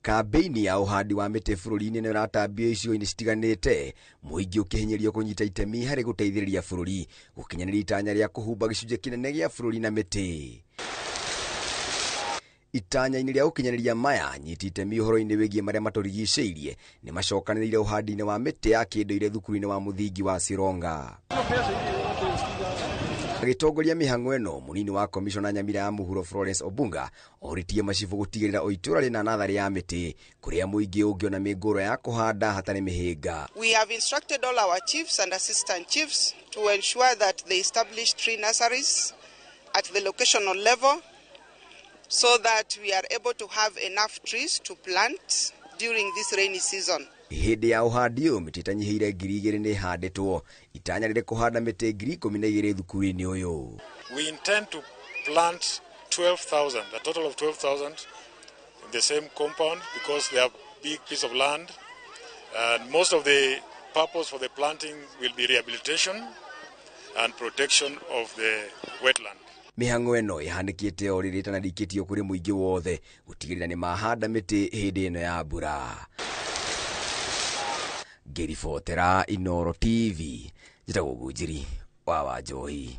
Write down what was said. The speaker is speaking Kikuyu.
Kambĩini ya ũhandi wa mĩtĩ bũrũri-inĩ nĩ ũratambio icigo-inĩ citiganĩte, mũingĩ ũkĩhinyĩrĩrio kũnyita itemi harĩ gũteithĩrĩria bũrũri gũkinyanĩria itanya rĩa kũhumba gĩcunjĩ kĩnene gĩa bũrũri na mĩtĩ. Itanya-inĩ rĩa gũkinyanĩria maya, nyiti itemi ũhoro-inĩ wĩgiĩ marĩa matũrigicĩirie nĩ macokanĩrĩire ũhandi-inĩ wa mĩtĩ ya kĩndũire thukuru-inĩ wa mũthingi wa Sironga. Agĩtongoria mĩhang'o ĩno, mũnini wa komishona Nyamira ya Mũhuro Florence Obunga orĩtie macibũ gũtigĩrĩra o itũũra rĩna natharĩ ya mĩtĩ kũrĩa mũingĩ ũngĩona mĩngũrwa ya kũhanda hatarĩ mĩhĩnga. We have instructed all our chiefs and assistant chiefs to ensure that they establish tree nurseries at the locational level so that we are able to have enough trees to plant during this rainy season. Hĩndĩ ya ũhandi ũyũ, mĩtĩ ĩtanyihĩire 2000 nĩ ĩhandĩtwo, itanya rĩrĩ kũhanda mĩtĩ 12,000 thukuru-inĩ ũyũ. We intend to plant 12,000, a total of 12,000 in the same compound because they have big piece of land, and most of the purpose for the planting will be rehabilitation and protection of the wetland. Mĩhang'o ĩno ĩhanĩkĩte o rĩrĩ ĩtanarĩkĩtio kũrĩ mũingĩ wothe gũtigĩrĩra nĩ mahanda mĩtĩ hĩndĩ ĩno ya mbura. Ngĩribotera Inooro TV, njĩtagwo Ngunjiri wa Wanjohi.